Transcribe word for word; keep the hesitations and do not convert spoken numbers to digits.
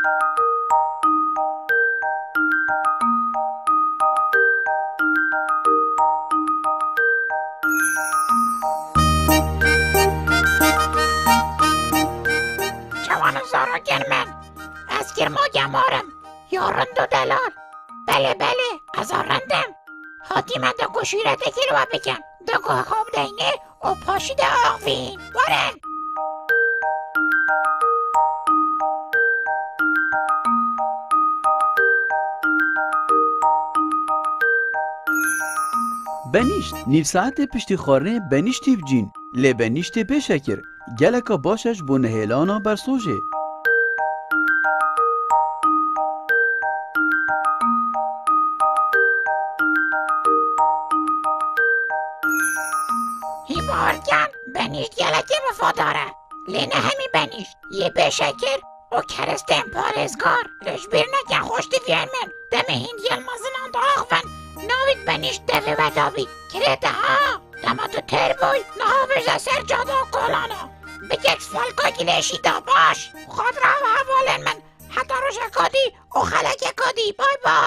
Çawan û zarokên min, ez Girma Gemar im, ya rind û delal. Belê, belê, ez a rind im. Hatîme de ku şîretekî li we bikim, de ku xew deynê û paşî de axivîn. Werin! Benîşt, nîv saetê piştî xwarinê benîştî bicîn. Lê benîştê bê şekir, geleka baş e ji bo nihêlana bersojê. Hî bawer ken, benîşt gelekê wefadar e. Lê ne hemî benîşt yê bê şekir û keristên parêzgar. Lê ji bîr neke, xweştiviyên min, demê hîn gel mezinan diaxivin, navît benîşt devê we dabî. Kirête ha, dema tu têr bûy, niha vêje ser cada kolana. Bikek falka gilêşî da baş. Xatira hevalên min, heta rojeka dî û xelekeka dî. Bay bay.